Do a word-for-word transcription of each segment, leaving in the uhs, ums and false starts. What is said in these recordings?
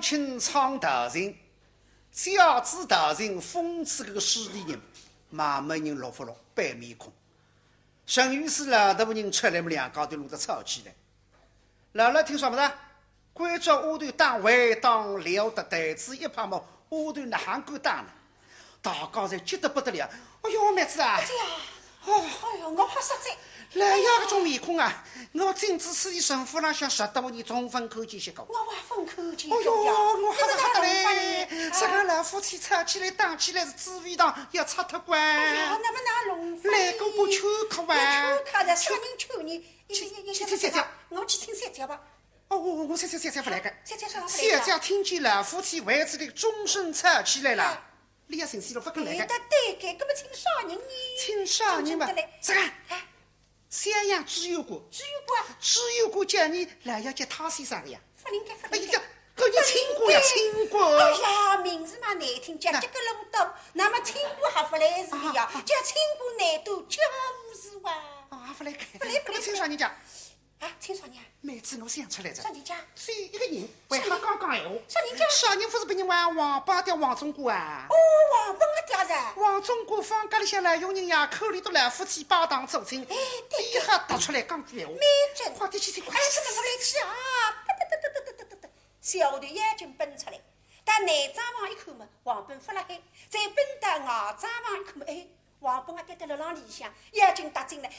清唱道情，借仔道情讽刺搿个势利人，蛮门人落勿落，板面孔。陈御史老大人出来么，两家头弄得吵起来。老老听说么子？关照丫头打回当了得，台子一拍么，丫头哪哼敢打呢？大家侪急得不得了。哎哟，妹子啊！哎呀，哦，哎哟，我吓煞哉。老爷搿种面孔啊，我进仔此地陈府浪向十多年，从勿看见歇过。我也勿看见过呀。哎哟，我吓煞吓得嘞！搿个哪弄法呢？这个老夫妻吵起来、打起来是紫薇堂要拆脱光。哎呀，那么哪弄法呢？来个不劝客啊？不劝客的，啥人劝你？去，去，去，去，去，去，去，我去请小姐吧。 哦，我，我，我，小姐，小姐勿来个。小姐说勿来个。小姐听见老夫妻为仔个终身吵起来了，哎。俚也寻死路勿肯来个。哎，对个，搿么请啥人呢？请啥人嘛？请得来。这个，哎。襄阳知县官。知县官啊？知县官叫你来要叫他先生个呀。勿灵个，勿灵个。哎呀，搿你请官呀，勿灵个。请官。哎呀，名字嘛难听，叫这个弄到，那么请官还勿来事个呀，啊，啊。叫请官难断家务事哇。啊，勿来个。勿来，勿来，搿么请啥人家？ 啊，请啥人啊？妹子，我想出来哉。啥人家？是一个人，为啥刚刚闲话。啥人家？啥人勿是别人哇，王本阿爹王总管啊？哦，王本阿爹噻。王总管方家里向老佣人呀，口里头老夫妻拜堂做亲，哎，对，对。伊还踏出来讲句闲话。没准。快点去，快点去。哎，什么我来去啊？哒哒哒哒哒哒哒哒。小的眼睛奔出来，到内账房一看嘛，王本勿辣海，再奔到外账房一看嘛，哎， 王本阿爹辣辣里向，眼睛搭进来，哎，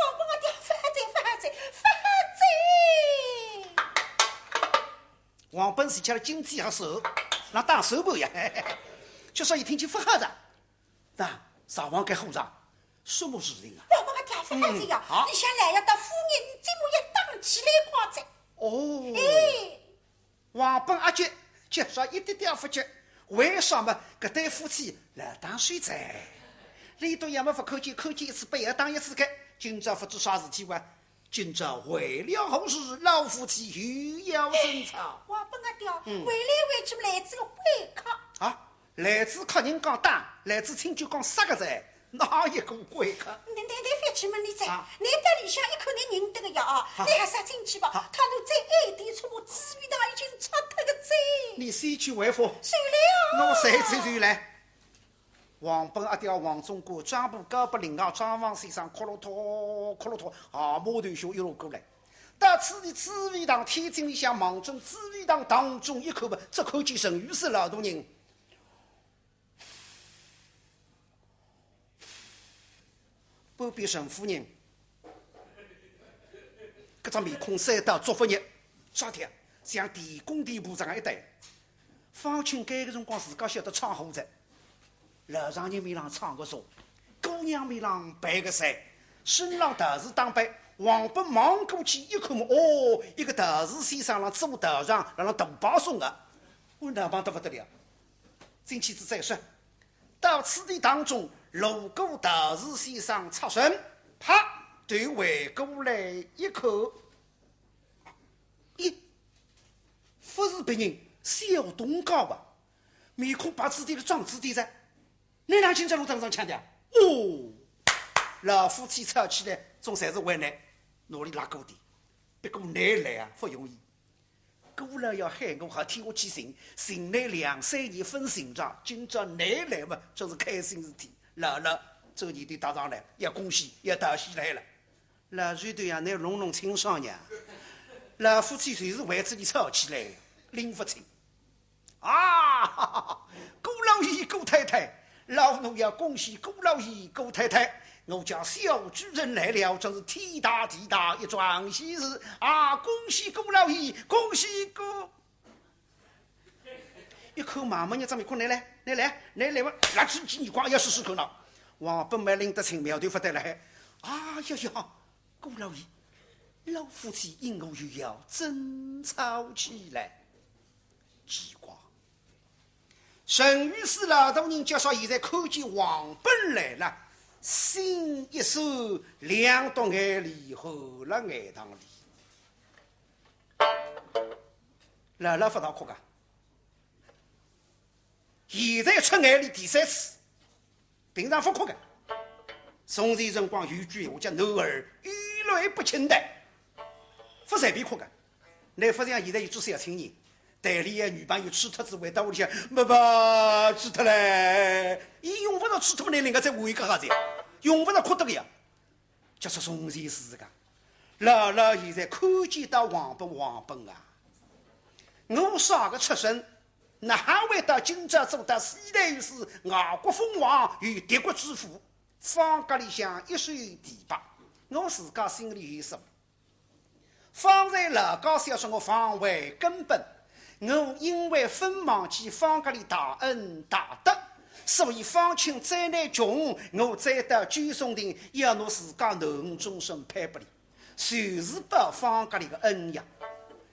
王本阿爹，勿好哉，勿好哉，勿好哉！王本是吃了金鸡还手，那打手板呀，就说一听见勿好哉，那啥往该火上，什么事情啊？王本阿爹，勿好哉呀，嗯，啊。里向来要到夫人这么一打起来快哉。哦。哎。 王本阿急，急煞一点点勿急。为啥么？搿对夫妻老打手哉。俚笃要么勿看见，看见一次板要打一次个。今朝勿知啥事体哇？今朝为了何事，老夫妻又要争吵？王本阿爹，嗯。为来为去么来仔个贵客。啊，来仔客人讲打，来仔亲眷讲杀个哉。 哪一个贵客？倷，倷，倷覅去问俚哉，啊。倷到里向一看，倷认得个呀啊，啊。倷还是进去吧，啊。他都在暗地里，我紫薇堂已经拆脱个哉。你先去回复。随了啊。我随去随来。王本阿爹王总管，账簿交拨另外账房先生，哭噜托，哭噜托，啊，马头下一路过来。到此地紫薇堂天井里向望准紫薇堂当中一看吧，只看见陈御史老大人 旁边陈夫人，搿张面孔晒到足勿热，啥体啊？像电工电部长一对。方卿搿个辰光自家晓得闯祸哉，老丈人面浪闯个祸，姑娘面浪赔个罪，身浪道士打扮，王本望过去一看么，哦，一个道士先生浪做道场，辣浪大摆送个，我难办得勿得了。进去仔再说。 到此地当中，路过道士先生侧身，啪，对回过来一看，咦，勿是别人，小东家啊，面孔白仔点，壮仔点哉。倷哪今朝弄得搿种腔调？哦，老夫妻吵起来，总算是为难，拿俚拉过点，不过倷来啊，勿容易。 姑老爷喊我好替我去寻，寻倷两三年勿寻着，今朝倷来嘛，真是开心事体。老老，做倷个搭档来，要恭喜，要道喜来了。老实头呀，倷弄弄清爽呀。老夫妻就是为仔俚吵起来，拎勿清。啊，哈哈哈，姑老爷、姑太太， 老奴要恭喜姑老爷、姑太太，我家小主人来了，真是天大地大一桩喜事啊！恭喜姑老爷，恭喜姑……一看妈妈，倷张面孔，倷来，倷来，倷来，我拿起记耳光，要试试看了。王本蛮拎得清，苗头勿对了，嘿。哎呀呀，姑老爷，老夫妻因何又要争吵起来？奇怪。 陈御史老大人介绍，现在看见王本来了，心一酸，两道眼泪含了眼堂里。老老勿大哭个，现在出眼泪第三次，平常勿哭个。从前辰光有句闲话叫男儿有泪不轻弹，勿随便哭个。 乃勿像现在有种小青年，队里个女朋友吹脱仔，回到屋里向，没吧，吹脱嘞。伊用勿着吹脱么，侬另外再换一个好哉，用勿着哭得个呀。就是从前是个，老老现在看见到王本，王本啊，我啥个出身，哪会到今朝做到西台御史，外国封王，有敌国之父，方家里向一手提拔，我自家心里有数。 方才老家小说我方为根本，我因为勿忘记方家里大恩大德，所以方卿再难穷，我再到九松亭，要拿自家囡儿终身配拨伊，就是报方家里个恩呀。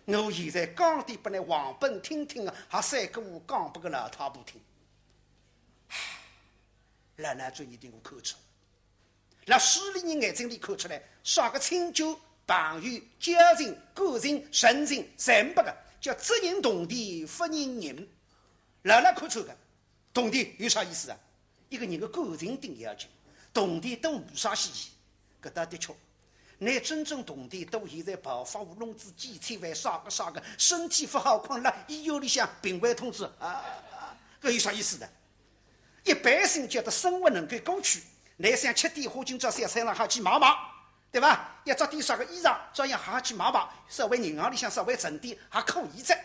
我现在讲点拨㑚王本听听啊，还三个我讲拨个老太婆听。唉，老老做一定我看出。 辣势利人眼睛里看出来，啥个亲眷、朋友、交情、感情、人情，侪没个，叫只认铜钿勿认人。老老看出个，铜钿有啥意思啊？一个人个感情顶要紧，铜钿多无啥稀奇。搿倒的确，拿真正铜钿多现在暴发户弄仔几千万，啥个啥个，身体勿好困辣医院里向病危通知啊，搿有啥意思的？ 一般性叫得生活能够过去，侬想吃点花，今朝小菜场好去买买，对伐？要着点啥个衣裳，照样好去买买，稍微银行里向稍微存点还可以哉。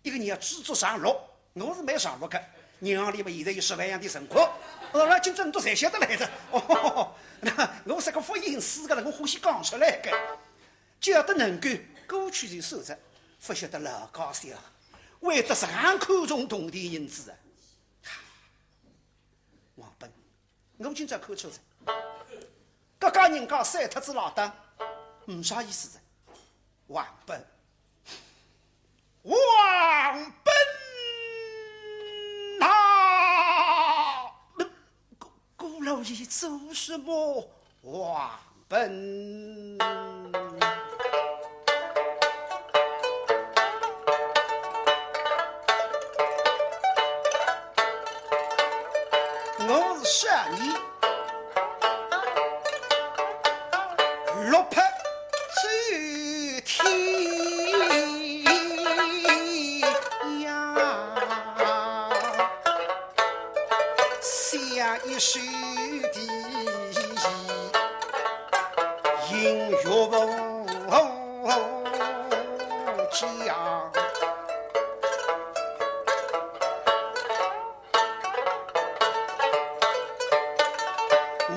一个人要知足常乐，我是蛮常乐个，银行里嘛现在有十万洋钿存款，哦，那今朝侬侪晓得来哉。哦，那我是个勿隐私个了，我欢喜讲出来个，只要得能够过去就算哉，勿晓得老家小，会得实梗看重铜钿银子啊。 王本，我今朝看出哉，搿家人家散脱仔拉倒，没啥意思哉。王本，王本呐！顾，顾老爷做什么？ 王本。我是少年，落魄走天涯。 写一首题，音乐无疆。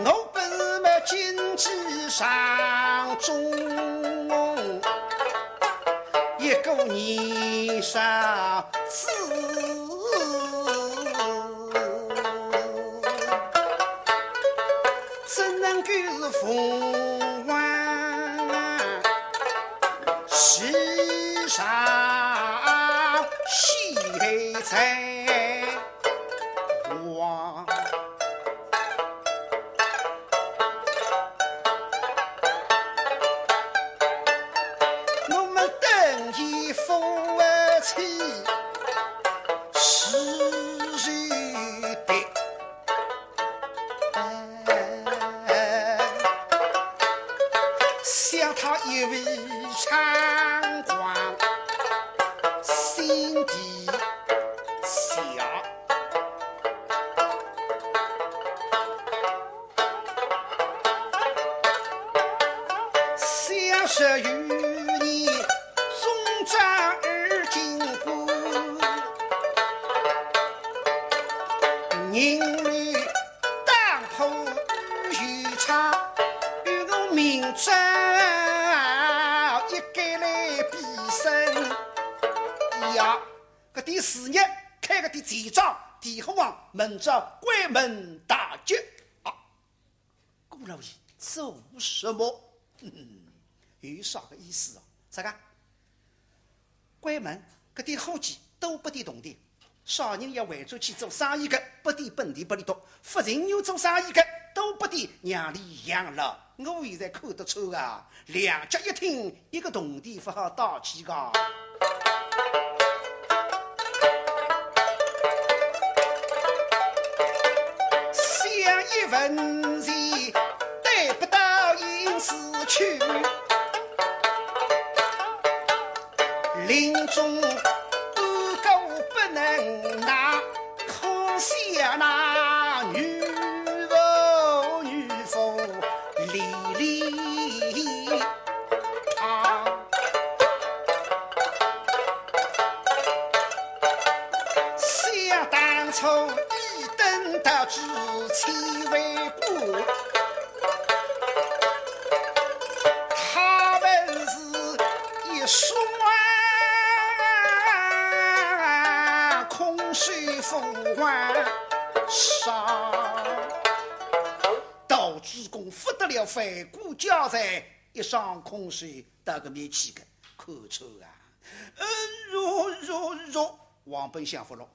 我本么今日上中，一个年少 子，怎能够是凤凰世上喜在望？ 我们等一夫妻是谁的？想他一味唱官心底下。 相识于你中章而今过，银楼当铺与唱，与我明朝一概来比身呀。 搿点事业开搿点钱庄，地和王门朝关门大吉啊！顾老爷做什么？嗯，有啥个意思啊？啥个？关门搿点伙计都拨点铜钿，啥人要回转去做生意个，拨点本钿拨俚读，勿情愿做生意个，都拨点让俚养老。我现在看得出啊， 两家一厅，一个铜钿勿好带去个。想一文钱带不到阴司去，临终那可惜那女妇女妇离离他。想当初一等得知千万官，他们是一双空手赴黄沙。道主公不得了，犯官家财，一双空手到搿面去个，看穿啊！嗯，若若若，王本想勿落。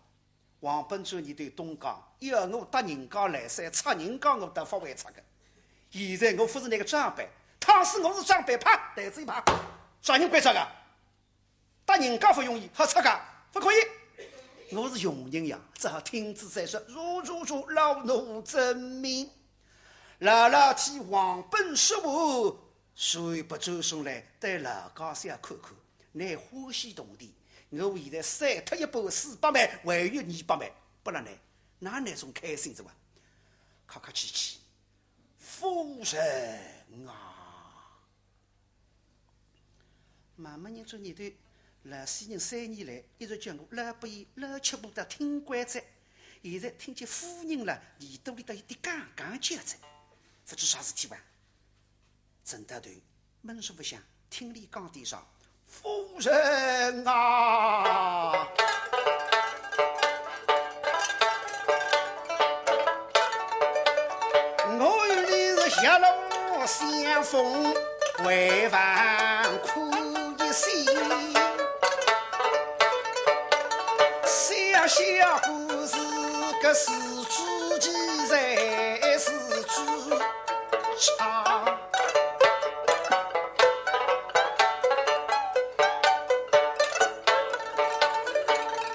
王本转念对东家，要我搭人家来三，插人家我搭勿会插个。现在我勿是那个长辈，倘使我是长辈，啪，台子一拍，啥人关照个？ 搭人家勿容易，好插个，勿可以。我是佣人呀，只好听仔再说。如如如，老奴遵命。老老替王本说完，随不转身来对老家小看看，乃欢喜铜钿，我现在散脱一半四百万，还有二百万，拨了倷，哪能种开心哉哇？客客气气，夫人啊！ 妈妈人做年头，老死人三年来一直叫我老伯爷、老七伯搭听惯哉，现在听见夫人了，耳朵里头有点刚刚叫哉，勿知啥事体哇？正到头，闷声勿响，听俚讲点啥。夫人啊！ 我与你是狭路相逢，回望可一些。想想故事个是知己在是知差。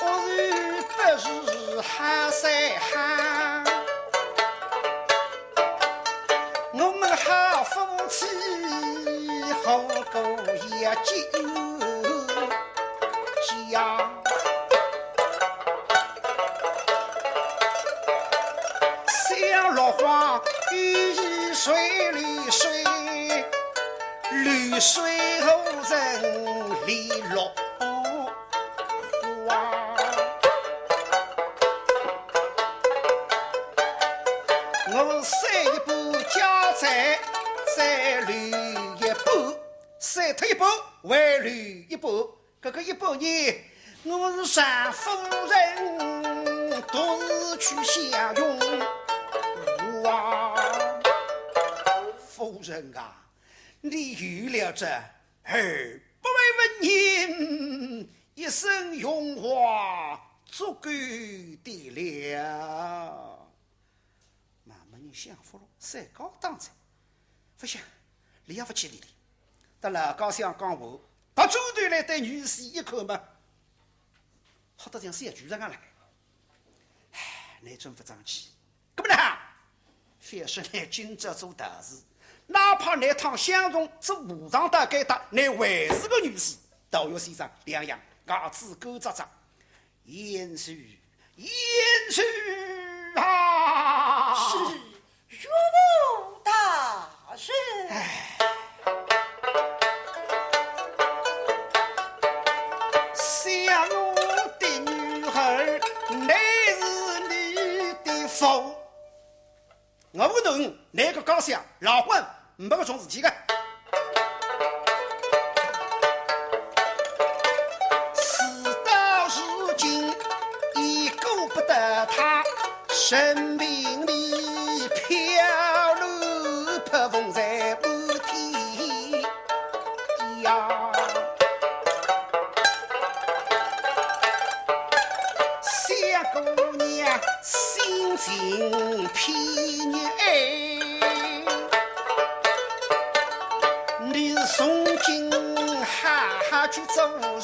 我是不是哈三哈？我们好夫妻好过一家。想落花雨水里水， 绿水何人理落花？我散一半家财，再留一半，散脱一半，还留一半。搿个一半呢，我是丈夫人，独自去享用。哇，夫人啊， 你有了这二百万纹银，一生荣华足够的了。慢慢人想勿落，三高当在，勿想，理也勿去理俚。到老家想讲话，别转头来对女婿一看嘛，吓得像小鬼一样了。唉，倷真勿争气。 搿么呢，覅说倷今朝做道士，哪怕倷趟相从做和尚到该搭，倷还是个女婿。道学先生两样，牙齿干扎扎。贤婿，贤婿啊！是，岳父大人。唉。 想我的女儿，乃是你的福。我问侬，倷个家小，老婚，没搿种事体个。事到如今，也顾不得她，生病里飘落，破风在满天 呀。小姑娘心情偏爱，你是从今好好去做人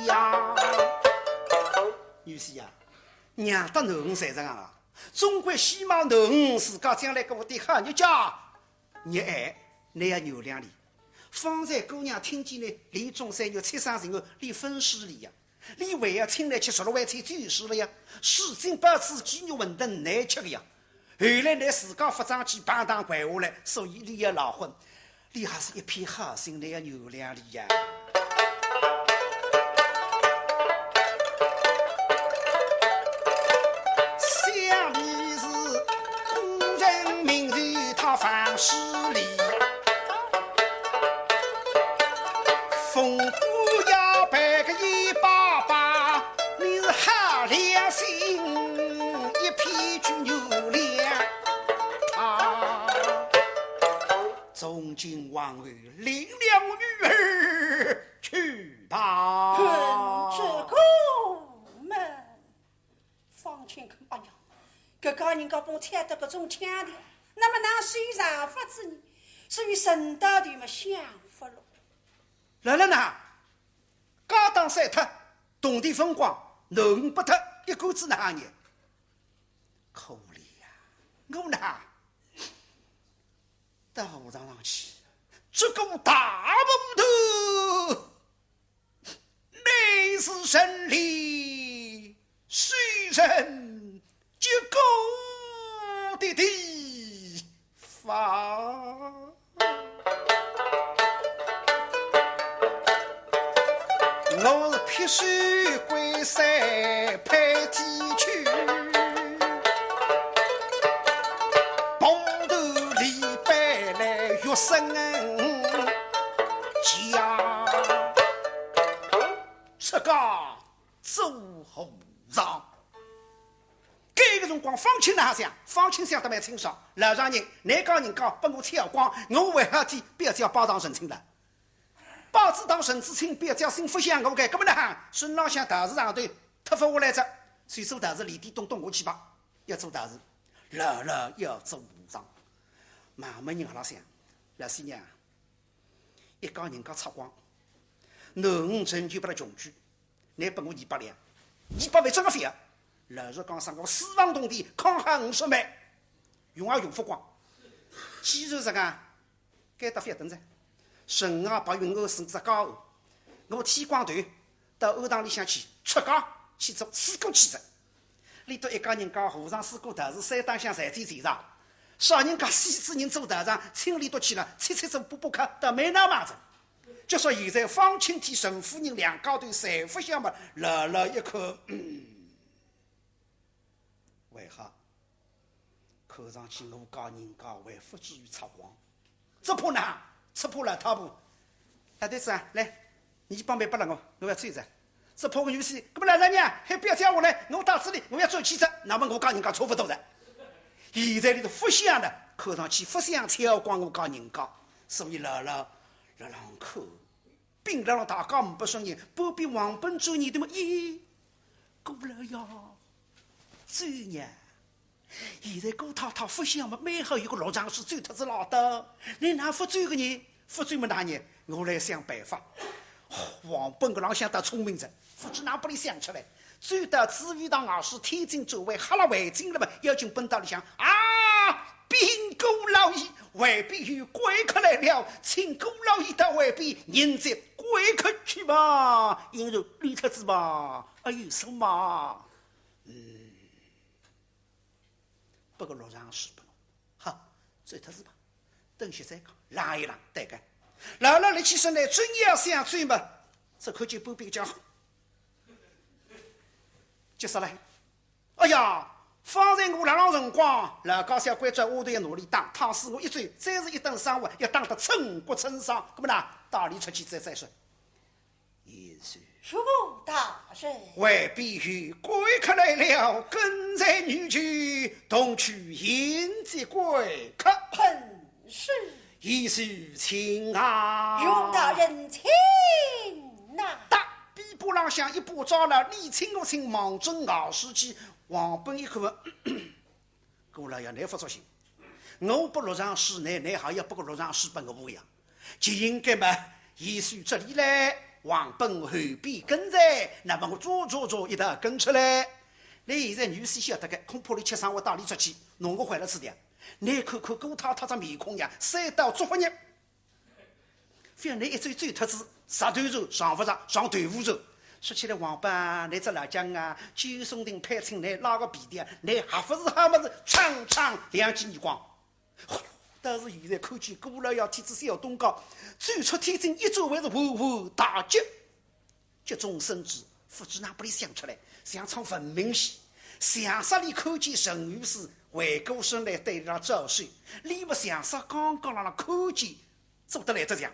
家。女婿呀，娘搭囡儿侪这样啊，总归希望囡儿自家将来过得好日脚。 热爱，倷要原谅俚。方才姑娘听见呢，李仲山要七伤情愿，俚勿搭理呀。俚为要请倷吃十六万钱酒席了呀，水晶包子、鸡肉馄饨难吃个呀。后来倷自家发张去碰堂掼下来，所以俚也老昏。俚还是一片好心，倷要原谅俚呀。想你是古人名流，他凡事理。 风波要摆个一把把，你是好良心，一片去原谅他。从今往后，领了我女儿去吧。嗯，这个嘛。 方卿看，哎呀，搿家人家帮我抢得搿种腔调，那么哪算上法子呢？所以沈大头嘛想法了。来了呐，家当散脱，铜钿分光，囡儿拨脱，一干子哪哼呢？可怜呀，我呐，到和尚上去，这个大糊涂！ 乃是人里世人皆过的地方。我是劈手归山配地去，蓬头李白来学生家。 出家做和尚。搿个辰光，方卿哪哼想？方卿想得蛮清爽，老丈人，倷家人家拨我抢光，我为何体表姐拜堂成亲了？拜仔堂成仔亲，表姐心勿想我个，搿么哪哼？身浪向道士长头脱勿下来哉，所以做道士里里咚咚下去吧，要做道士，老老要做和尚。慢慢人阿拉想，老师娘， 一家人家拆光，囡儿仍旧拨俚穷鬼，倷拨我二百两，二百万真个勿要。老实讲，啥个私房铜钿，囥好五十万，用也用勿光。既然实梗，该搭覅等哉，人外白云庵是只家伙，我剃光头， 到庵堂里向去出家去做师姑去哉。俚笃一家人家和尚师姑道士三档相侪做齐哉，啥人家死仔人做道长，请俚笃去了，七七做八八客，倒蛮闹猛哉。就说现在方卿搭陈夫人两家头侪勿想嘛，老老一看，嗯，为何？ 看上去我家人家还勿至于拆光。只怕哪哼？只怕老太婆。老头子啊，来，二百万拨了我，我要走哉。只怕个女婿，搿么老丈人啊，喊表姐下来，我到此地，我要转去哉，那么我家人家差勿多哉。现在俚笃勿想了，看上去勿想拆光我家人家，所以老老辣浪看。 屏辣浪大家呒不声音，旁边王本转念头么，咦，姑老爷，走呢？现在姑太太勿想么，蛮好有个六常侍走脱仔了的，倷哪勿走个呢？勿走么哪呢？我来想办法。王本搿浪向倒聪明哉，勿知哪拨俚想出来。 走到紫薇堂外势，天井周围，哈啦，围进来么，要紧奔到里向。啊，禀姑老爷，外边有贵客来了，请姑老爷到外边迎接贵客去吧。因为离脱仔吧，哎呦，什么？嗯，拨个六常侍拨我，好，走脱仔吧。 等歇再讲，让一让，对个。老老立起身来，正要想走么，只看见旁边叫，急煞了。哎呀，方才我辣浪辰光，老家小关照丫头要拿俚打，倘使我一走，再是一顿生活，要打得寸骨寸伤，搿么呢，带俚出去再再说。 贤婿。岳父大人。外边有贵客来了，跟在女婿同去迎接贵客。很是。贤婿请啊。岳父大人请呐。打，臂膊浪向一把抓牢，你请我请，望准外势去。王本一看， 姑老爷，倷勿作兴，我拨六常侍倷，倷还要拨个六常侍拨我呀？就应该嘛，贤婿这里来，王本后边跟在，那么我左左左一道跟出来。倷现在女婿晓得个，恐怕俚吃生活带俚出去，拿我坏了吃掉。倷看看姑太太这面孔呀，三刀捉勿入。 覅倷一走走脱仔，上头肉上勿着，上豆腐肉，说起来王八，倷只老姜啊，九松亭配青倷拉个皮条啊，倷还勿是好么事，常常两记耳光。哎哟，倒是现在看见姑老爷提仔小东家，走出天井一转弯是呼呼大吉，急中生智，勿知哪亨里想出来，像唱文明戏，像煞里看见陈御史回过身来对伊拉招手，俚么像煞刚刚辣辣看见，做得来得像。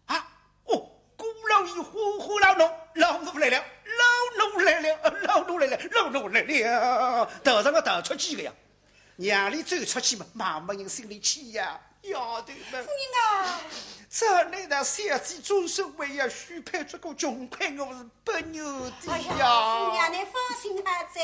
啊，哦，姑老爷呼呼老奴，老奴来了，老奴来了，老奴来了，老奴来了，头上个头出去个呀，让俚走出去嘛，蛮没人心里气呀，丫头们。夫人啊，这来的小姐终身为要许配这个穷鬼，我是不由得呀。哎呀，夫人啊，倷放心好哉，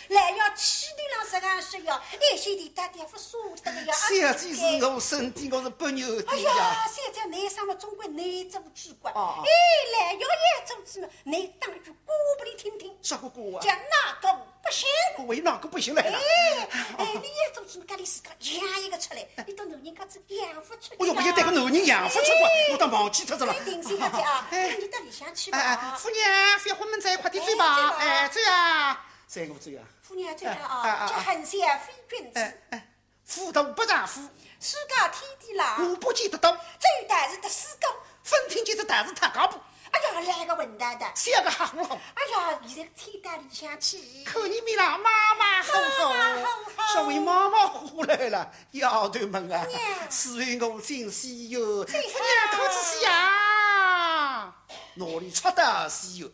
老爷气头浪实梗说呀，一歇天大家勿舍得个呀。小姐是我身体，我是不由得呀。哎呀，小姐倷啥么总归倷做主。 啊，啊。哎，老爷要做主嘛，倷打句歌拨俚听听。啥个歌啊？叫哪个不行？喂，哪个不行来了？哎，哎，倷要做主嘛，搿里自家养一个出来，倷到男人家去养勿出去啊。哎哟，我也带个男人养勿出去，哎。我倒忘记脱仔了。哎，定心啊，啊，哎。那倷到里向去吧。哎，哎，夫人，覅昏闷哉，快点走吧。哎，走吧。哎，走啊。走我走啊。夫人啊，走了啊，哎，哎，哎。叫恨小非君子。哎，哎。 夫大不丈夫，自家天地啦，我不见得多，走道士的四个，分听见这道士太高步。哎呀，来个混蛋的，像个瞎胡胡。哎呀，现在天到里向去，看你面浪马马虎虎，马马虎虎。所谓马马虎虎来了，丫头们啊，娘。是为我进西游，这夫人可仔细啊，哪里出得西游？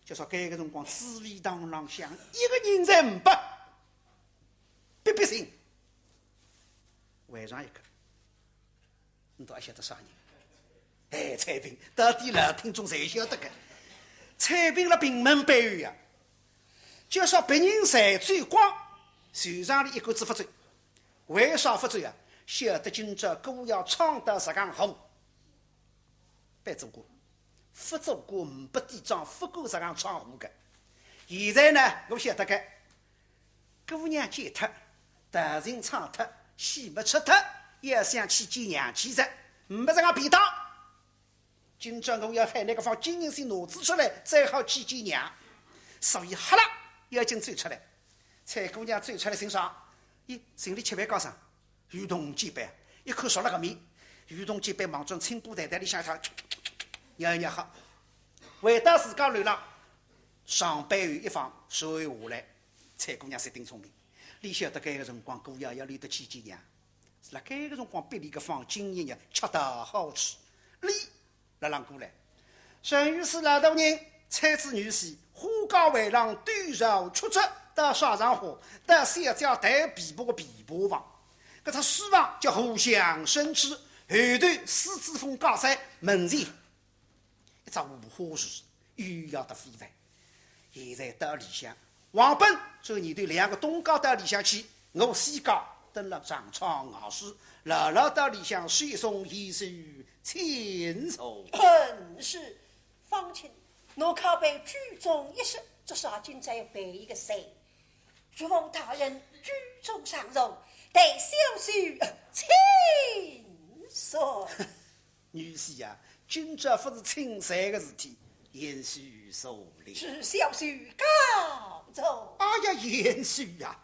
就说搿个辰光，紫薇堂浪向一个人侪没。 别别心，还剩一个，倷倒还晓得啥人？哎，采萍，到底老听众侪晓得个。采萍辣屏门背后呀，就说别人侪走光，就剩俚一个子勿走。为啥勿走呀？晓得今朝姑爷闯到实梗祸，勿做官，勿做官，呒不底账，勿敢实梗闯祸个。现在呢，我晓得个， 姑娘见脱，道情唱脱，戏么出脱，也想去见娘去哉，呒不实梗便当。今朝我要喊倷个方金银线拿仔出来，再好去见娘。所以哈啦，要紧走出来。采萍姑娘走出来寻啥？咦，寻俚结拜高僧，渔童结拜，一看熟了个面。渔童结拜望准青布袋袋里向一搨，摇一摇好，回到自家楼浪，床背后一放，随下来。 采萍姑娘是顶聪明，俚晓得搿个辰光姑爷要俚搭去见娘，辣搿个辰光拨俚个方金银线恰到好处，俚勒浪过来。陈御史老大人搀仔女婿，花街回廊对绕曲折，到沙场花，到小姐弹琵琶个琵琶房。搿只书房叫荷香生枝，后头狮子峰假山，门前 一只荷花树，优雅得非凡。现在到里向，王本随俚搭两个东家到里向去，我西家蹲辣长窗外势，老老到里向侍从贤婿请坐。嗯，是，方卿，奴靠背居中一室，这是今朝要备一个谁？岳父大人居中上座，待小婿请坐。 女婿呀，今朝勿是请罪个事体，贤婿坐哩。是，小婿告坐。哎呀，贤婿呀，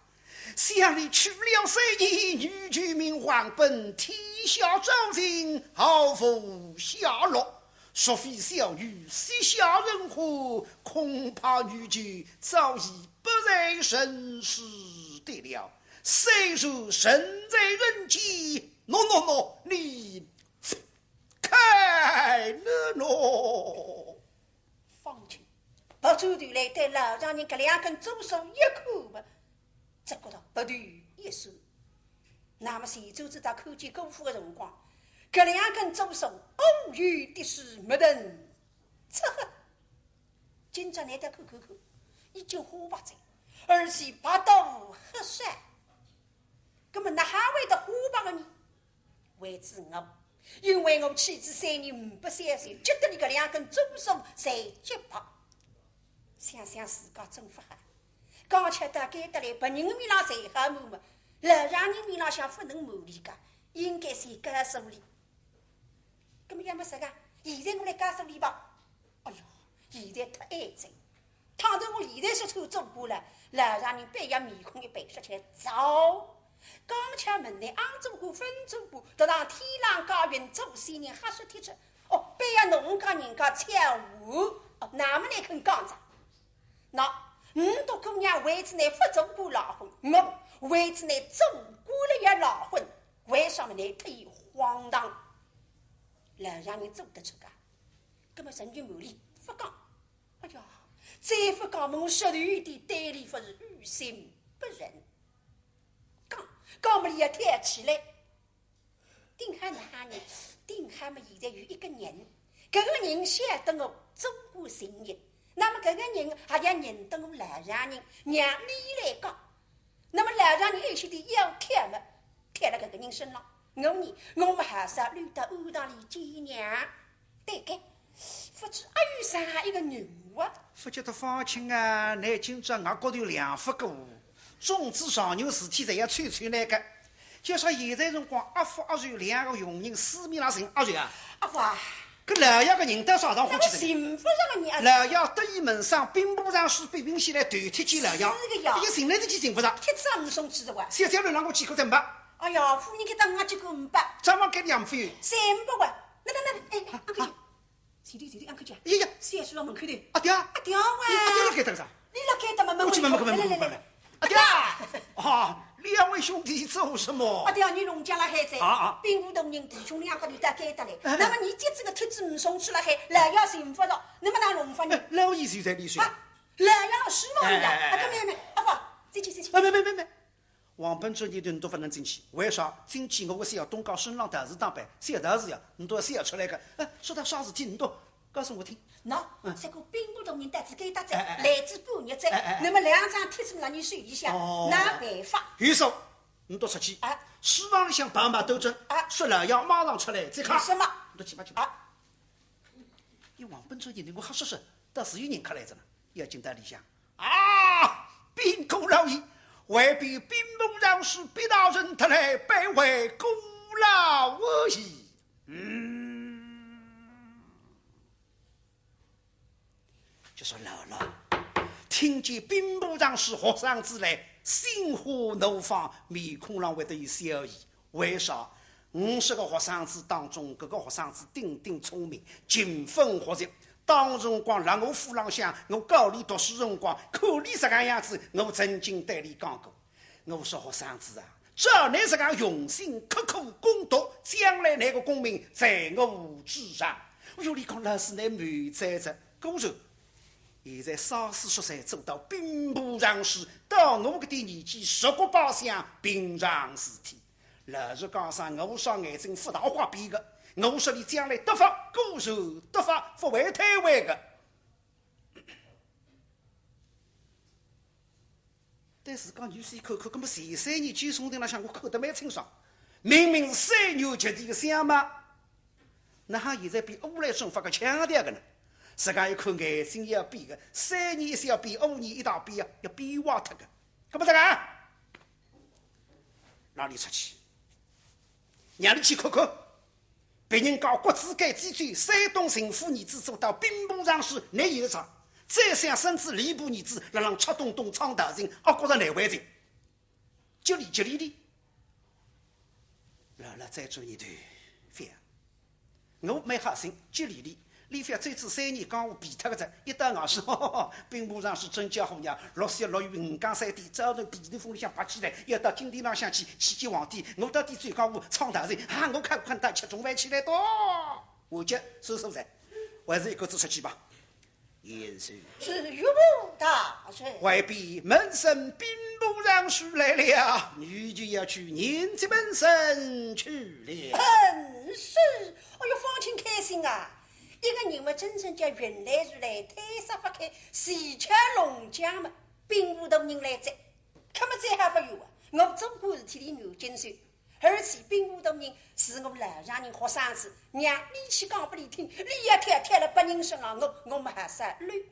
想你去了三年，女婿命王本天下找寻，毫无下落。若非小婿膝下忍宽，恐怕女婿早已不在人世的了。虽然身在人间，喏喏喏，你 开了喏。方卿，别转头来对老丈人搿两根髭须一看嘛，只觉得鼻头一酸。那么前转子搭看见姑父个辰光，搿两根髭须乌油滴水墨腾赤黑。今朝难得看看看，已经花白哉，而且白到黑色。葛么哪哈会得花白个呢？ 为仔我，因为我去仔三年呒不消息，急得俚搿两根髭须侪急白。想想自家真勿好，刚巧到该搭来，别人面浪侪好瞒瞒，老丈人面浪向勿能瞒俚个，应该先告诉俚。葛么要么啥个？现在我来告诉俚吧。哎呀，现在忒晏哉，倘若我现在说出做官了，老丈人板要面孔一板，说起来早。刚刚门内阿做官、勿做官，到上天上高云做仙人，瞎说天出。哦，板要弄家人家抢我，哦，那么倷肯讲哉？喏，倷笃姑娘为仔倷勿做官赖婚，我为仔倷做官了也赖婚，为啥么倷忒荒唐？老丈人做得出个，葛么人就瞒俚勿讲。哎呀，再勿讲么，我实头有点对俚勿是于心不忍。讲，讲么俚也跳起来。顶好哪哈呢？顶好么现在有一个人，搿个人晓得我做官寻人，那么搿个人还要认得我老丈人，让俚来讲。那么老丈人一歇头要跳么，跳了搿个人身浪。我呢，我么还是要溜到庵堂里见娘。 对个，勿知阿有啥一个人物啊？勿晓得方卿啊，倷今朝额角头两副过，种种状元事体侪要凑凑倷个。就说现在辰光，阿福阿寿两个佣人四面浪寻阿寿啊。阿福啊，搿老爷个人到啥场化去哉？寻勿着个人啊。老爷得意门生兵部尚书毕云显来投帖见老爷，是个呀。伊寻来得去寻勿着。帖子也没送去的哇。小姐楼浪过去过再没。哎呀，夫人给当俺去过没？张望给两副。寻勿着。那那那，哎，哎，俺去。 前头前头，俺看见。哎呀，小姐辣门口头。阿爹，阿爹喂。阿爹辣该等啥？你辣该等么？我去问问看，问问看，来来来来。阿爹，啊，两位兄弟做什么？阿爹，你弄僵了还在？啊啊。兵部大人弟兄两个头到该搭来，哎哎。那么你接这个帖子没送出来还，老爷寻勿着，那么哪弄法呢？哎，老爷就在里头。啊，老爷书房里啊，哎哎哎哎。啊，搿没没，阿福，进去进去。哎，没没没没。 王本主意头倷笃勿能进去，为啥？进去我个小东家身浪大事当办，小大事呀，倷笃要笑出来个。哎，说到啥事体，倷笃告诉我听。喏，嗯。这个兵部大人到仔该搭哉，哎哎哎。来仔半日哉，哎哎哎。那么两张帖子让你手里向，哦。哪办法？有数，倷笃出去，哎。书房里向跑马兜阵，哎。说老爷马上出来，再看。有数么？倷笃去吧，去吧。啊。伊王本主意头，我瞎说说，倒是有人客来哉呢，要进到里向。 啊，禀过老爷，外边兵部尚书毕大人特来拜会过老爷。嗯，就说老老，听见兵部尚书学生子来，心花怒放，面孔浪会得有笑意。 为啥？五十个学生子当中，搿个学生子顶顶聪明，勤奋学习。当辰光辣我府浪向，我教俚读书辰光，看俚实梗样子，我曾经对俚讲过。我说学生子啊，照倷实梗用心刻苦攻读，将来倷个功名在我之上。哎哟，俚讲老师倷美哉哉，果然 现在三四十岁做到兵部尚书，到我搿点年纪，十国拜相平常事体。老实讲上，我双眼睛勿大花边个，我说俚将来得法，果然得法，勿会推扳个。 对自家女婿看看，搿么前三年九松亭浪向我看得蛮清爽，明明是三年级的个相貌，哪哈现在比乌来生发个腔调个呢？自家一看眼睛也要变个，三年一小变，五年一大变啊，要变坏脱个。搿么这个啊，让俚出去，让俚去看看。 别人家国子监祭酒，山东巡抚儿子做到兵部尚书，倷有一只，再想孙子吏部儿子辣浪吃东东唱道情，阿觉着难为情。激励激励俚。老老再转念头，覅，我蛮好心，激励俚，俚覅走仔三年江湖，变脱个哉，一到外省，兵部尚书真叫虎呀，落雪落雨五更三点，早晨被头风里向爬起来，要到金殿浪向去，去见皇帝，我到底走江湖唱道情，啊，我看看到吃中饭起来多。 我叫叔叔在，还是一个子出去吧。贤婿。是岳父大人。外边门生兵部尚书来了，你就要去迎接门生去了。嗯，是。哎哟，方卿开心啊！一个人嘛，真正叫云来雨来，推煞勿开，喜鹊弄僵嘛，兵部大人来哉，搿么再还勿有啊？我做官事体里有经手， 而且兵部大人是我老丈人学生子，让你去讲拨俚听，俚要跳，跳了别人身浪，我，我么还是累。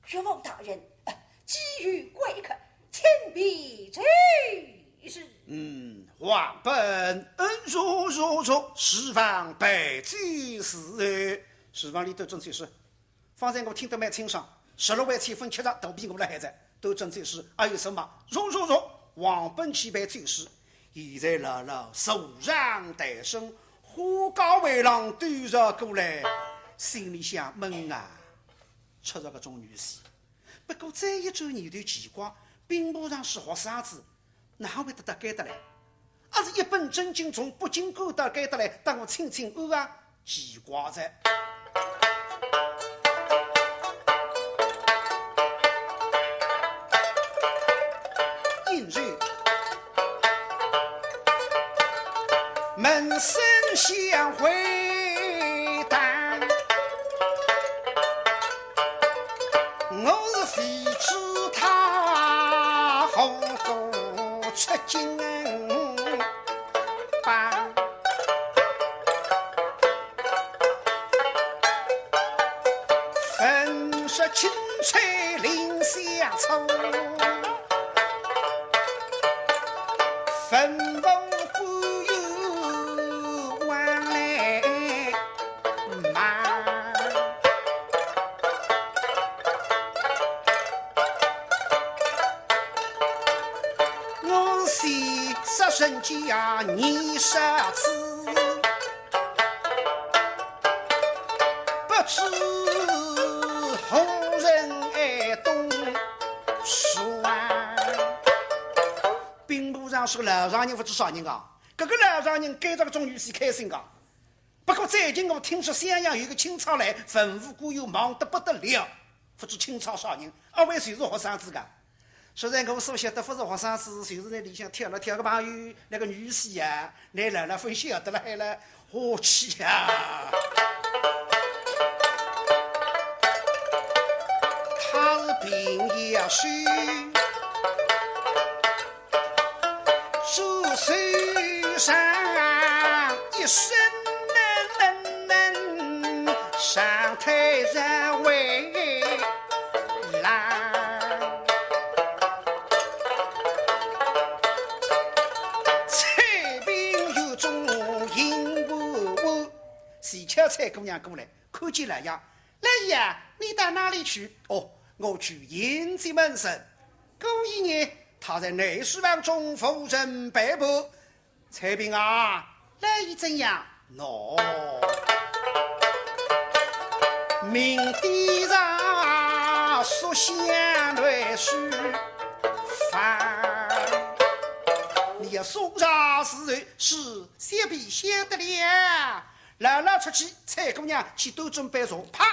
岳父大人，啊，既有贵客，请便坐。是。嗯，王本，嗯，坐，坐，坐，书房备酒伺候。书房里头正就是方才我听得蛮清爽，十六万七分七十都比我来还在，都真就是哎呦什么，入入入，王本起班就是。现在老老坐上台身，花街回廊对着过来，心里想闷啊，出着个种女婿。不过再一转念头奇怪，兵部尚书学生子，哪会得到该搭来？ 而是一本正经从北京赶到该搭来，搭我请请安啊，奇怪哉。因此，问声相会。 我是未知他何故出京吧，闻说钦差令相助，吩咐官员往来 忙。我是杀身之啊，你杀子，不知何人爱东说啊。兵部尚书老丈人勿知啥人啊，搿个老丈人跟着个种女婿开心啊。 不过最近我听说襄阳有个钦差来，文武官员忙得不得了，勿知钦差啥人，阿会就是学生子个。实在我所晓得勿是学生子，就是在里向跳了跳个朋友，那个女婿啊，那老老分晓得了，还来火气啊。他是平野书。 左手上一伸，上台上围栏。采萍有种迎我，恰巧采姑娘过来，看见老爷， 老爷，你到哪里去？哦，我去迎接门生。姑爷呢？他在内书房中赴任陪伴。采萍啊，老爷怎样？喏，明帝上书相内书房。你要送茶侍候，是，小婢晓得了。老老出去，采姑娘去端准杯茶，啪！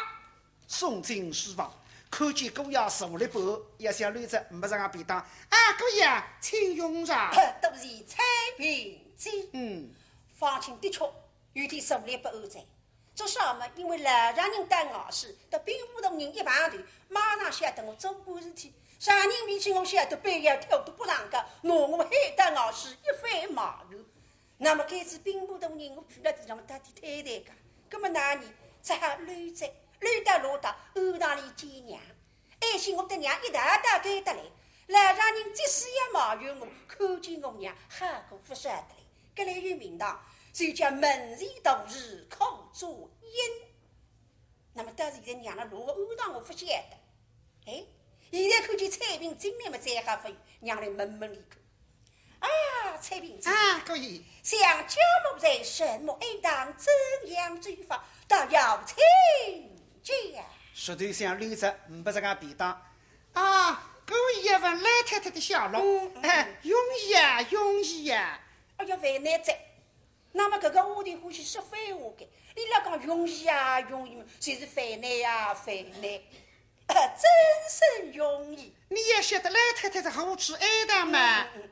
送进书房，看见姑爷坐立不安，也想溜着，没啥个便当。啊，姑爷，请用茶。多谢采萍姐。嗯。方卿的确有点坐立不安哉。做啥么？因为老丈人到外势，搭兵部大人一碰头，马上晓得我做官事体。啥人面前我晓得板要跳得不上个，拿我喊到外势一番埋怨。 那么该次兵部大人我去了地方到底太太个，那么哪里只好溜着，溜到落到庵堂里见娘。哎，是我的娘一大大该得来，老丈人即使要埋怨我，看见我娘好过勿少得来。搿来有名堂，就叫门前大树可做阴。那么到现在娘了落个庵堂我勿晓得。 哎，现在看见采萍进来么，再好勿有，让来问问伊看。啊，采萍姐。啊，姑爷。想家母在什么庵堂，怎样走法，倒要请教。实头想溜着，没啥个便当。啊，姑爷问老太太的下落。嗯，嗯，哎，嗯。容易呀，容易呀。哎呀，为难哉。 那么搿个丫头欢喜说废话个，伊拉讲容易啊，容易嘛，就是烦难啊，烦难。真是容易。你也晓得老太太是何处哀悼嘛？嗯，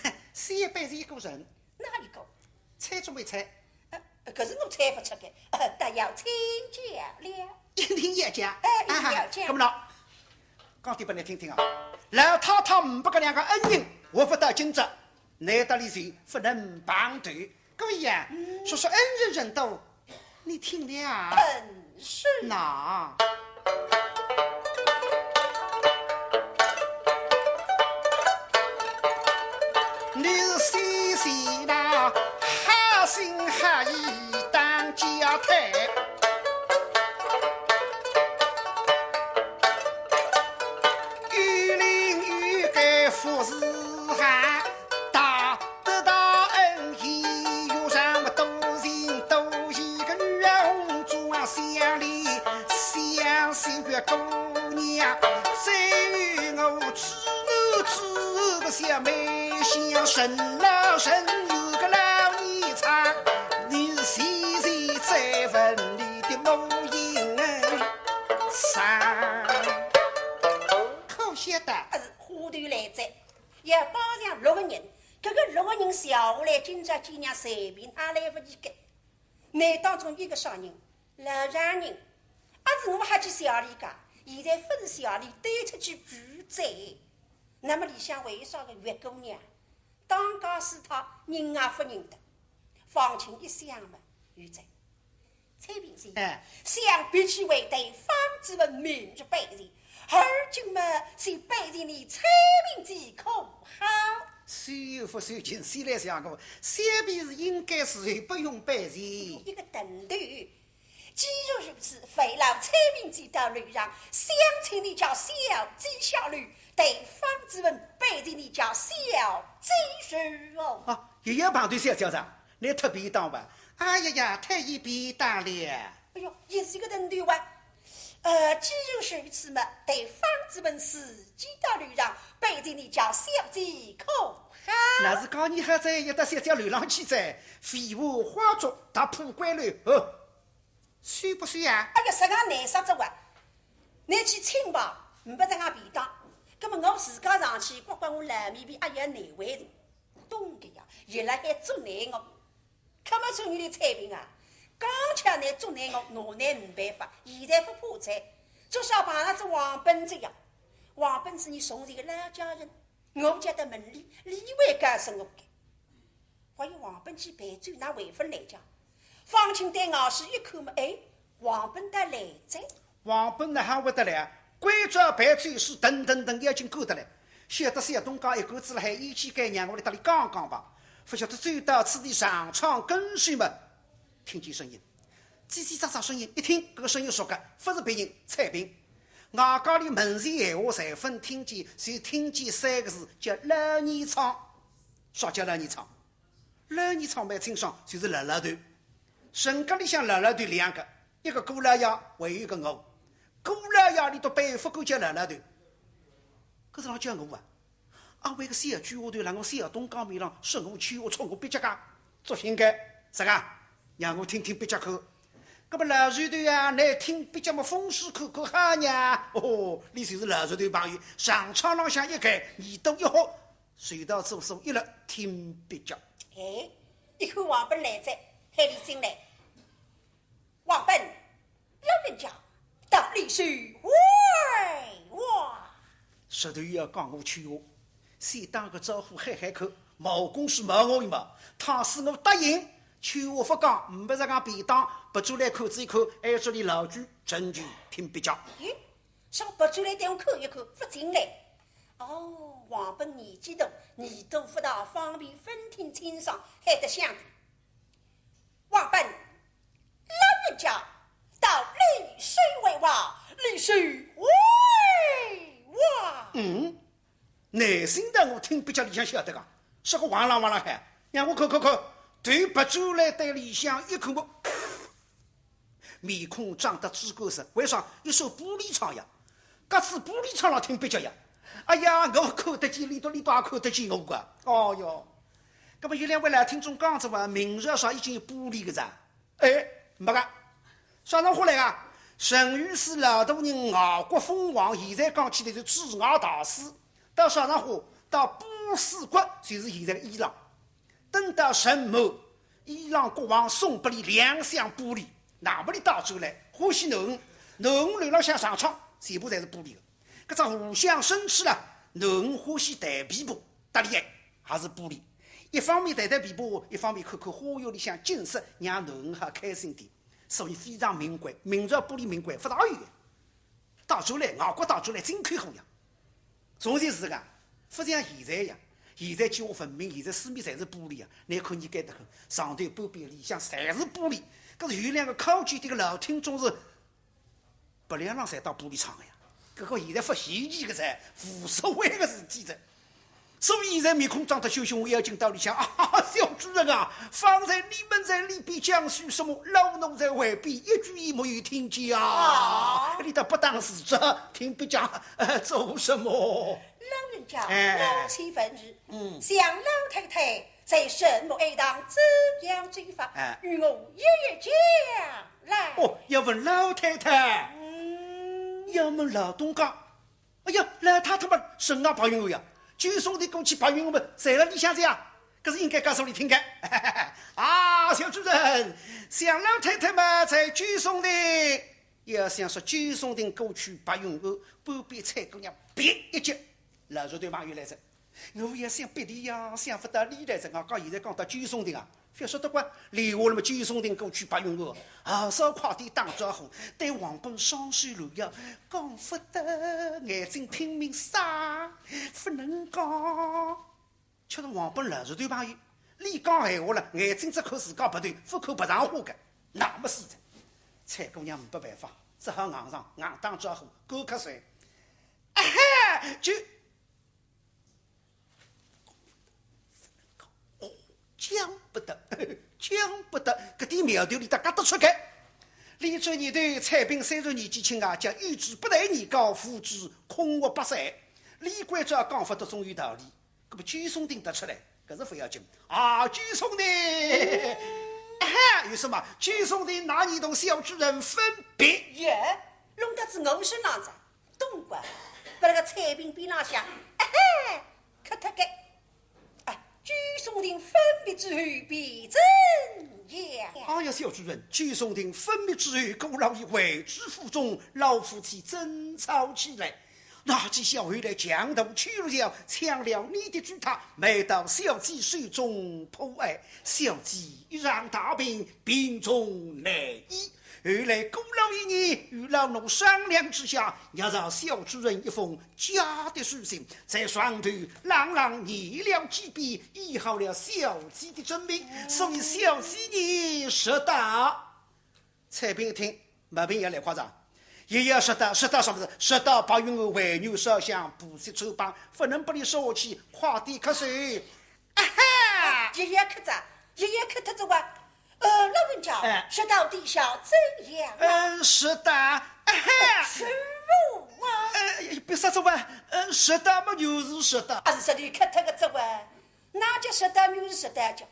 嗯。是一般是一个人。哪一个？猜中没猜？呃，可是我猜不出个，呃，但要请教了。一定要讲。哎，一定要讲。啊，那么了，讲点拨你听听啊。老太太唔拨搿两个恩人，我不到今朝，难得里是不能碰头。 姑爷，嗯。说说恩人人多，你听了啊？本是。那，你是细细那好心好意当家太，不是哈，大德大恩，一路上么多情多义个女儿红妆相连，相信月姑娘，只有我知我知个小妹相，神老神有个老年长，你是谁谁在问你的母亲上？可晓得。 花头来哉，要包上六个人，搿个六个人笑下来，今朝见娘随便也来勿及个。难当中一个啥人？老丈人，阿是我还去笑俚个，现在勿是笑俚，对出去拒绝。那么里向还有啥个月姑娘？当家是他，人也勿认得。方卿一想嘛，有哉。 采萍姐，哎。想必是为对方子文明日拜见，而今嘛，是拜见你采萍姐可好？是，勿是，近来想过，想必是应该是不用拜见。一个等头。既然如此，烦劳采萍姐到楼上，想请你家小姐下楼，对方子文拜见你家小姐如何？啊，也要碰头小姐噻，那太便当吧？ 哎呀呀，太便当了。哎哟，也是一个等头啊。呃，既然如此嘛，对方子文自己到楼上，拜见你家小姐可好？那是讲你还在一搭小姐楼浪去哉，废话花足，踏破关了，哦，是不是呀？哎呀，实梗难说哉哇，你去请吧，没得啥便当。那么我自家上去刮刮我老面皮，哎呀，难为情。懂个呀，伊辣海做难我。 搿么做你的采萍啊，刚才倷做难我，拿倷没办法，现在勿怕哉，至少碰着仔王本子呀。王本子倷从前个老家人，我家的门里，俚会告诉我个。还有王本子陪酒哪会勿来家？方卿对外势一看么，哎，王本倒来哉。 王本哪还会得来啊？关照陪酒是噔噔噔要紧赶得来。晓得小东家一个子辣海，一起该让我来搭俚讲讲吧。勿晓得走到此地，上窗跟首么，听见声音，叽叽喳喳声音，一听，搿个声音熟个，勿是别人，采萍。外加俚门前闲话侪勿听见，就听见三个字，叫老年长。啥叫老年长？ 老年长蛮清爽，就是老老头。人家里向老老头两个，一个姑老爷，还有一个我。姑老爷俚笃勿敢叫老老头，搿是哪叫我啊？啊，为个小鬼丫头辣我小东家面浪说我秋华，戳我蹩脚个，作兴个，啥个？让我听听蹩脚看。搿么老实头啊，倷听蹩脚么风势看看好呀。哦，俚就是老实头朋友，上窗浪向一看，耳朵一豁， 随到厕所一落听蹩脚。哎，一看王本来哉，喊俚进来。王本，老人家，到里去玩一玩。舌头要讲我秋华，先打个招呼喊喊看，冒功是冒我一冒，倘使我答应，秋华勿讲，没啥个便当，别转来看仔一看，还说俚老鬼，真就听蹩脚。咦， 上别转来对我看一看，勿进来。哦，王本年纪大，耳朵勿大方便，勿听清爽，喊得响点。王本，老人家，到里去玩一玩，里去玩一玩。嗯，耐心个我听蹩脚俚向晓得个，啥个哇啦哇啦喊，让我看看看，头别转来对里向一看么， 面孔涨得猪肝色，为啥？一扇玻璃窗呀，隔仔玻璃窗浪听蹩脚呀。哎呀，我看得见，俚笃，俚笃也看得见我个。哦哟，搿么有两位老听众讲仔哇，明朝啥已经有玻璃个哉？哎，没个，啥辰光来啊？陈御史老大人外国封王，现在讲起来是驻外大使，到啥辰光？到波斯国，就是现在个伊朗。 等到陈某伊朗国王送拨俚两箱玻璃，拿拨俚带转来，欢喜囡儿，囡儿楼浪向上窗，全部侪是玻璃个。搿只互相生气了，囡儿欢喜弹琵琶，搭俚也是玻璃。一方面弹弹琵琶，一方面看看花园里向景色，让囡儿好开心点。所以非常名贵，明朝玻璃名贵，勿大有个。带转来，外国带转来进口货呀。 从前是个，勿像现在呀。现在几化文明，现在四面侪是玻璃啊。倷看倷该搭看，上头半边里向侪是玻璃。搿是有两个考究点个老听众是，鼻梁浪侪打玻璃窗个呀。搿个现在勿稀奇个哉，无所谓个事体哉。所以现在面孔涨得血红，要紧到里向啊，小主人啊，方才你们在里边讲些什么，老奴在外边一句也没有听见啊。啊。你倒不当事者，听不讲，呃，做什么？老人家，哎。老妻问你，嗯。想老太太在什么庵堂怎样做法，哎。与我一一讲来。哦，要问老太太？嗯。要问老东家？ 哎呀，老太太嘛，身浪白云庵呀，九松亭过去白云庵嘛，侪辣里向哉呀，搿是应该告诉你听个。啊，小主人，想老太太嘛，在九松亭，要想说九松亭过去白云庵，半边采萍姑娘别一急，老实对朋友来着。我也想别地呀，想勿到里来着，我讲现在讲到九松亭啊， 覅说得怪，连下来么九松亭过去白云庵，好少快点打招呼，对王本双手乱摇，讲勿得，眼睛拼命眨，勿能讲。吃得王本老实对朋友，俚讲闲话了，眼睛只看自家鼻头，勿看鼻上花个，那么死哉。采萍姑娘没办法，只好硬上，硬打招呼，干咳嗽。啊哈，就 哦，讲勿得，讲勿得，搿点苗头俚搭轧得出个。俚转念头，采萍虽然年纪轻啊，叫有志不在言高，无志空活百岁。俚关照讲勿得总有道理，搿么九松亭轧出来，搿是勿要紧。啊，九松亭，啊哈，有什么？九松亭哪里同小主人分别？耶，弄到仔我身浪哉。 东家，拨勒个采萍边浪向，哎嘿，咳脱个。哎，九松亭分别之后便怎样？哎呀，小主人，九松亭分别之后，姑老爷回至府中，老夫妻争吵起来。那几小后来强盗去了，抢了你的珠塔，卖到小姐手中破案，小姐一场大病，病重难医。 后来姑老爷呢，与老奴商量之下，捏造小主人一封假的书信，在床头朗朗念了几遍，医好了小姐的真病。所以小姐呢，说道。采萍一听，毛病也来快哉，也要说道，说道什么事？说道白云庵还有烧香、布施、穿帮，勿能拨俚说下去，快点咳嗽。啊哈！爷爷咳哉，爷爷咳脱哉哇。 呃，老人家，哎。说道底下怎样啊？呃，说道，哎嘿。是我啊。呃，别说哉哇，呃，说道嘛就是说道。啊，是说俚咳脱个哉哇，哪叫说道就是说道叫。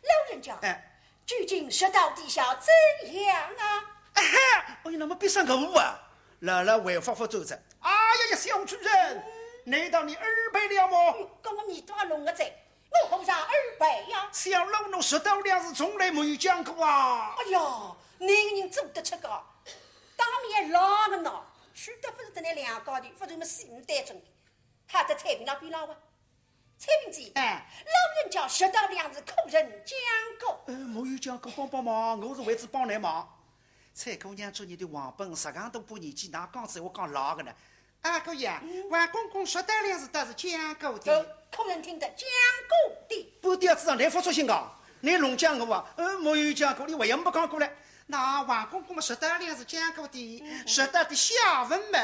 老人家，哎。究竟说道底下怎样啊？哎嘿，哎呀，那么别说我啊，老老还发发作哉。哎呀呀，小主人，难道你耳背了么？搿么你都要弄个哉。 我何尝耳背呀？小老奴说道两字从来没有讲过啊。哎呀，倷个人做得出个，当面拉个呢，去得勿是得倷两家头，勿是么死呒得准。好得采萍那边拉哇。采萍姐，哎。老人家说道两字可曾讲过？呃，没有讲过，帮帮忙，我是为仔帮倷忙。采萍姑娘，做你的王本，实梗大把年纪，哪讲仔我讲老个呢？ 啊，姑爷，嗯。王公公说道两字倒是讲过的。可曾听得讲过的？半吊子啊，倷发作性个，倷弄僵我啊，呃，没有讲过，倷还要没讲过来。那王公公嘛说道两字讲过的，嗯。说道的下文嘛，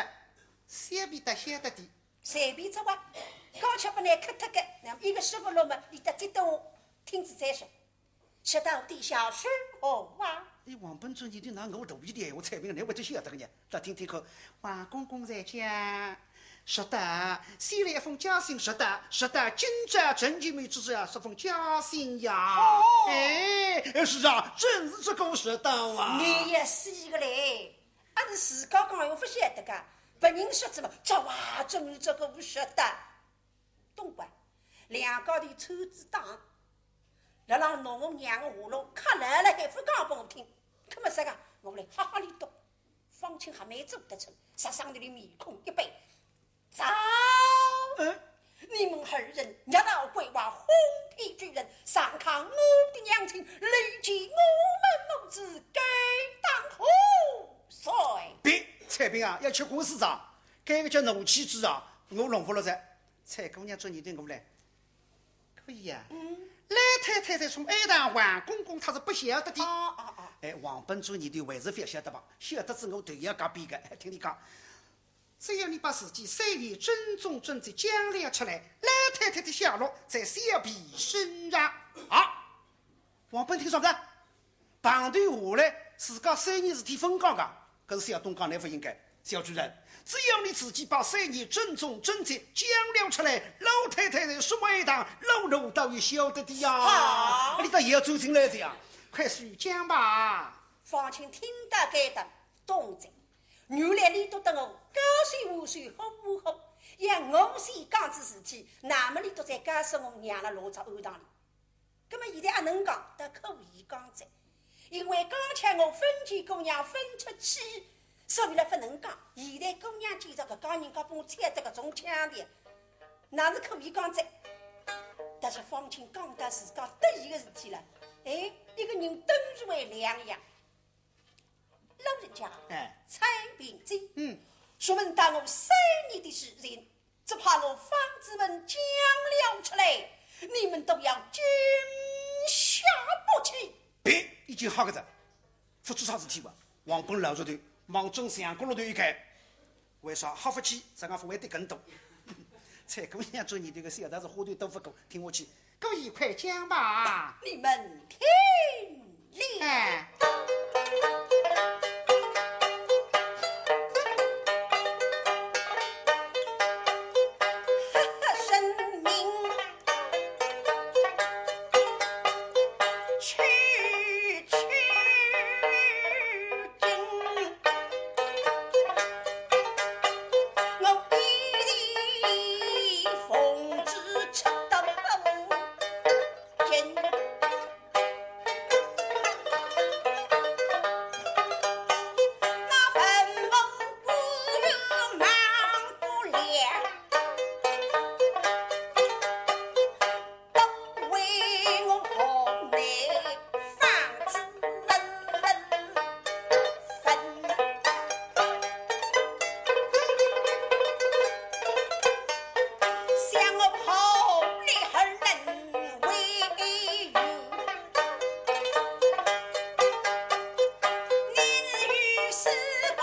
随便搭晓得的。随便哉哇，刚才拨倷咳脱个，那么一个说勿落嘛，俚搭激动，听仔再说。 说道底下是何话？哎，王本转念头，哪我肚皮里闲话，采萍倷会得晓得个呢？来听听看，王公公在讲，说道，写了一封假信，说道，说道今朝陈继母之事啊，是封假信呀。哦。哎，是啊，正是这个说道啊。倷也是个嘞，阿是自家讲闲话勿晓得个，别人说仔么，这话正是这个说道。 东家，两家头抽仔档，辣辣侬我娘个喉咙卡牢了，还勿讲拨我听，搿么啥个？我来哈哈里笃，方卿还没走得出，煞生头里面孔一板，走！嗯？你们二人捏造鬼话，哄骗主人，伤害我的娘亲，累及我们母子，该当何罪？别，采萍啊，要吃官司哉，该个叫奴妻之啊，我弄勿落哉。 采萍姑娘转念头，我来。可以呀。嗯。老太太在说，哎，但王公公他是不晓得的。哦，哦，哦。哎，王本转念头还是勿晓得吧？晓得仔我头也要夹扁个，听俚讲。只要你把自己三年真踪真迹讲了出来，老太太的下落在小婢身上。啊，王本听说个，碰头下来，自家三年事体勿讲个，搿是小东讲，倷勿应该。小主人，只要你自己把三年真踪真迹讲了出来，老太太在书会堂，老奴倒也晓得的呀。好。你倒也要走进来的呀，快速讲吧。方卿听到该搭，懂哉。 原来俚笃搭我交手下手好不好？要我先讲仔事体，那么俚笃再告诉我娘了落只暗堂里。那么现在阿能讲，倒可以讲哉。因为刚才我勿见姑娘勿出去，所以呢勿能讲。现在姑娘见着搿家人家帮我猜得搿种腔调，那是可以讲哉。但是方卿讲到自家得意个事体了，哎，一个人顿时会两样。 老人家，哎。采萍姐，嗯。若问到我三年的事情，只怕我方子文讲了出来，你们都要惊吓不起。别，已经吓个哉，勿出啥事体吧？王本老实头，望准相公路头一看，为啥吓勿起？刚刚勿会跌跟头。采萍姑娘做人头个小，但是花头都勿够，听下去。 姑爷快讲吧。你们听哩。哎。神明去去经，我一封之出到京。 那坟墓不远望不了，都为我河南方子文。 想我何力而能为由？你是与世公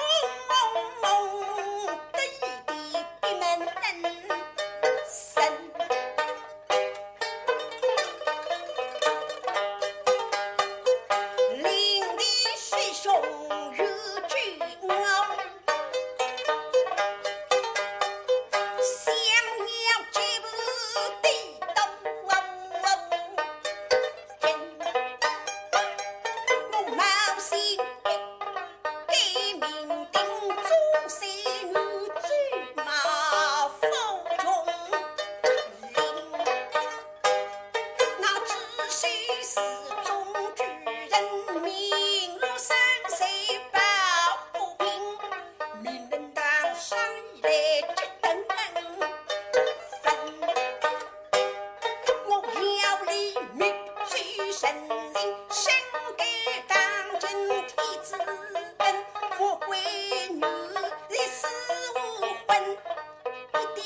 得意的闭门生。 令弟师兄有救我，想要这步地道我冒险，改名定终身女追马府中。 那知县是中举人，名落三岁抱不平，名人堂上来结等分。我要你密奏神情，深感当今天子恩，富贵女的死无魂。 一定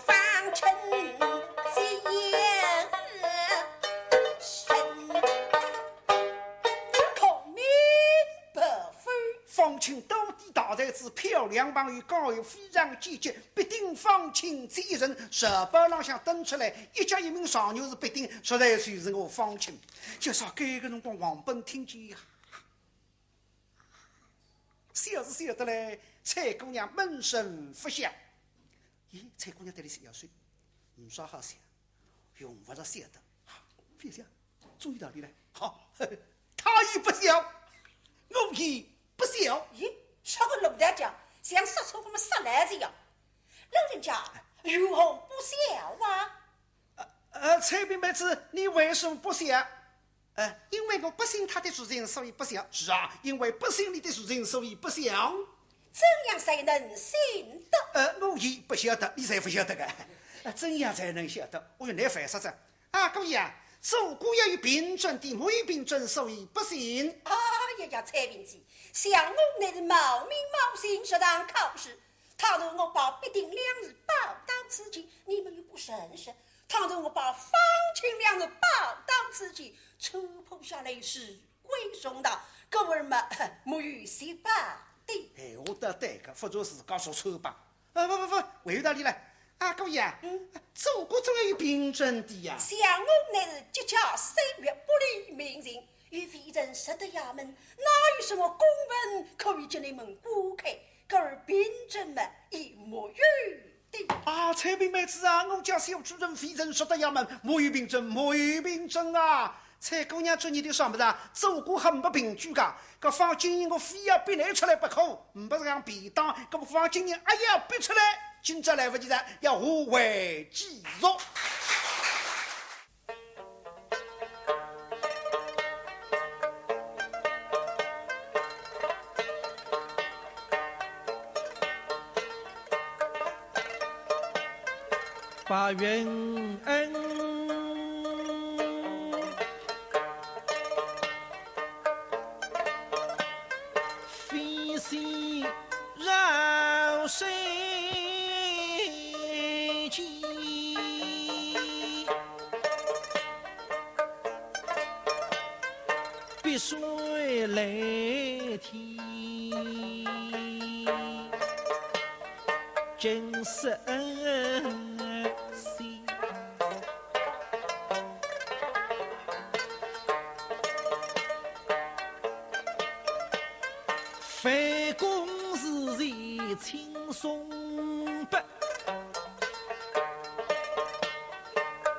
方卿接生。可明白否？方卿到底大才子，漂亮朋友，讲话非常简洁，必定方卿接生，日报浪向登出来，一家一名状元是必定，实在就是我方卿。就说搿个辰光，王本听见呀， 晓是晓得嘞，采萍姑娘闷声勿响。咦，采萍姑娘对俚笑笑，呒啥好笑，用勿着笑的。勿笑，注意道理嘞。好，她也不笑，我也不笑。咦，啥个老大家，像杀错个么杀来子呀？老人家，如何不笑啊？ 呃，采萍妹子，你为什么不笑？呃，因为我不信他的事情，所以不笑。是啊，因为不信你的事情，所以不笑。怎样才能信得？呃，我也不晓得，你才不晓得个。呃，怎样才能晓得？我有难烦煞哉。啊，姑爷啊，做官要有凭证的，没有凭证，所以不信。哎呀呀，采萍姐，像我乃是冒名冒姓，上堂考试， 倘若我把必定两字报到此地，你们又不认识；倘若我把方卿两字报到此地，戳破下来是归宗的，故而嘛，没有说罢的。闲话倒对个，勿如自家说戳吧。啊，不不不，还有道理了。啊，姑爷啊，嗯。做官总要有凭证的呀。想我乃是节节岁月不离民情，与微臣入得衙门，哪有什么公文可以给你们公开？故而凭证嘛，也没有的。啊，采萍妹子啊，我家小主人微臣入得衙门，没有凭证，没有凭证啊。 采萍姑娘做你的啥么子啊？做官很不凭据噶，搿方金印我非要逼你出来不可，勿是讲便当，搿么方金印还要逼出来，今朝来不及了，要下回继续。 白云恩，非喜饶谁见，碧水蓝天。 今生死。翻供事前轻松笔，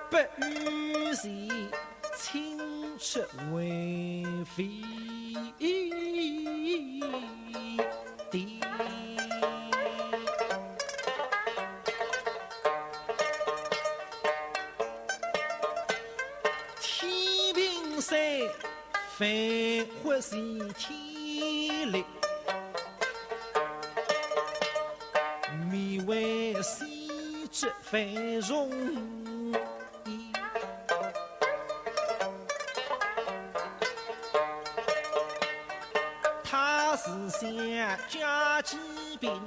不与前 青出为肥的。天平山，繁华是天力，名为西之繁荣。 他是想借机病，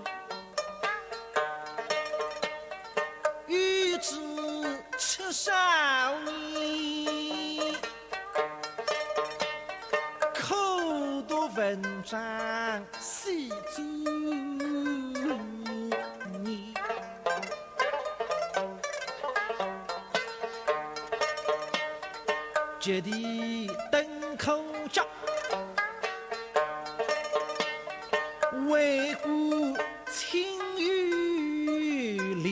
欲知出少年，苦读文章 四周年，及第登科甲，为官清幽廉，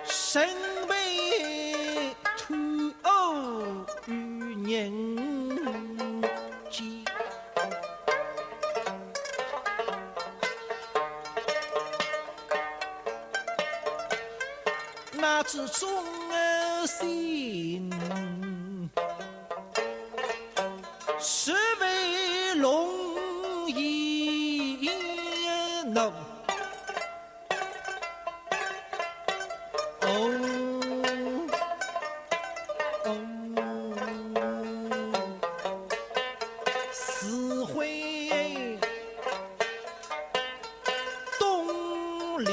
身被 偷偶与人奸。那之中心，实为龙颜怒。 哦，哦，是会东梁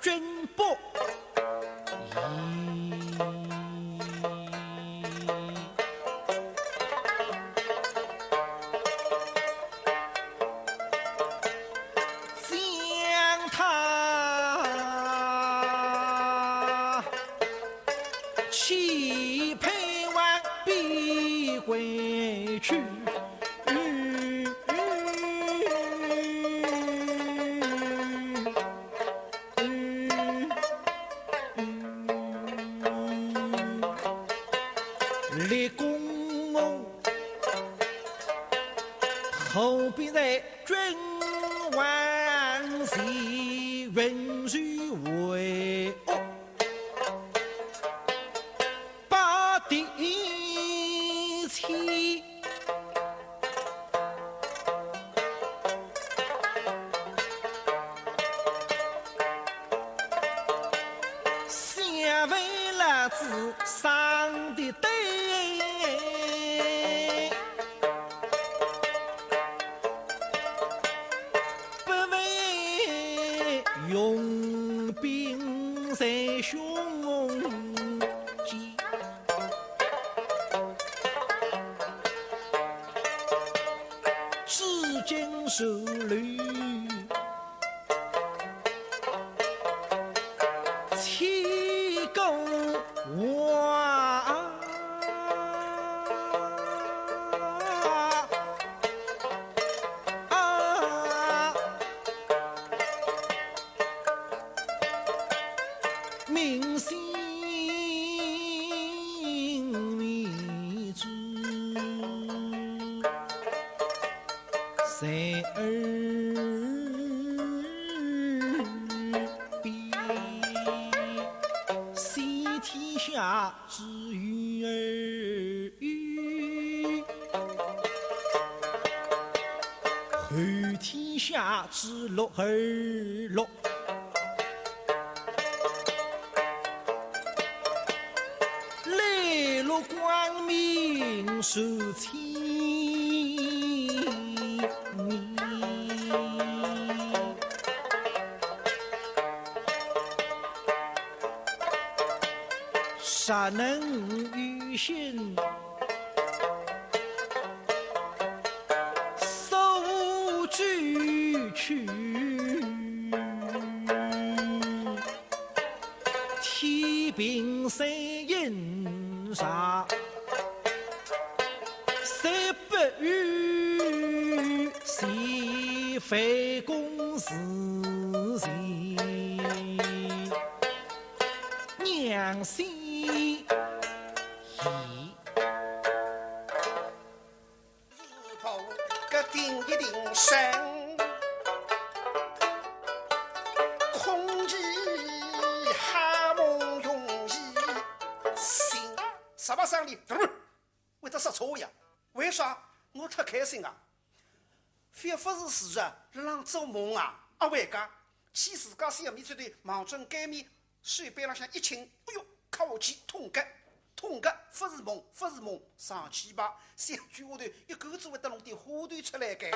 君不疑。 将他去配王必回去。 立功何必在君王前，云须为恶报的妻。 想为了子上的对，不为用兵在胸间。金手楼，千古华。明星迷之在耳边，先天下之忧而忧，后天下之乐而乐。 来路光明受牵念。若能有幸 苏州去，天平山饮茶，谁不与谁非公事情，娘心。 什么生理？会得说错呀？为啥？我太开心啊！覅勿是事实啊，辣浪做梦啊！啊，为介，去自家小米这对望准该面 手背浪向一轻，哎哟，靠近，痛个，痛个，勿是梦，勿是梦，上去吧，小鬼丫头一口子会得弄点花头出来个。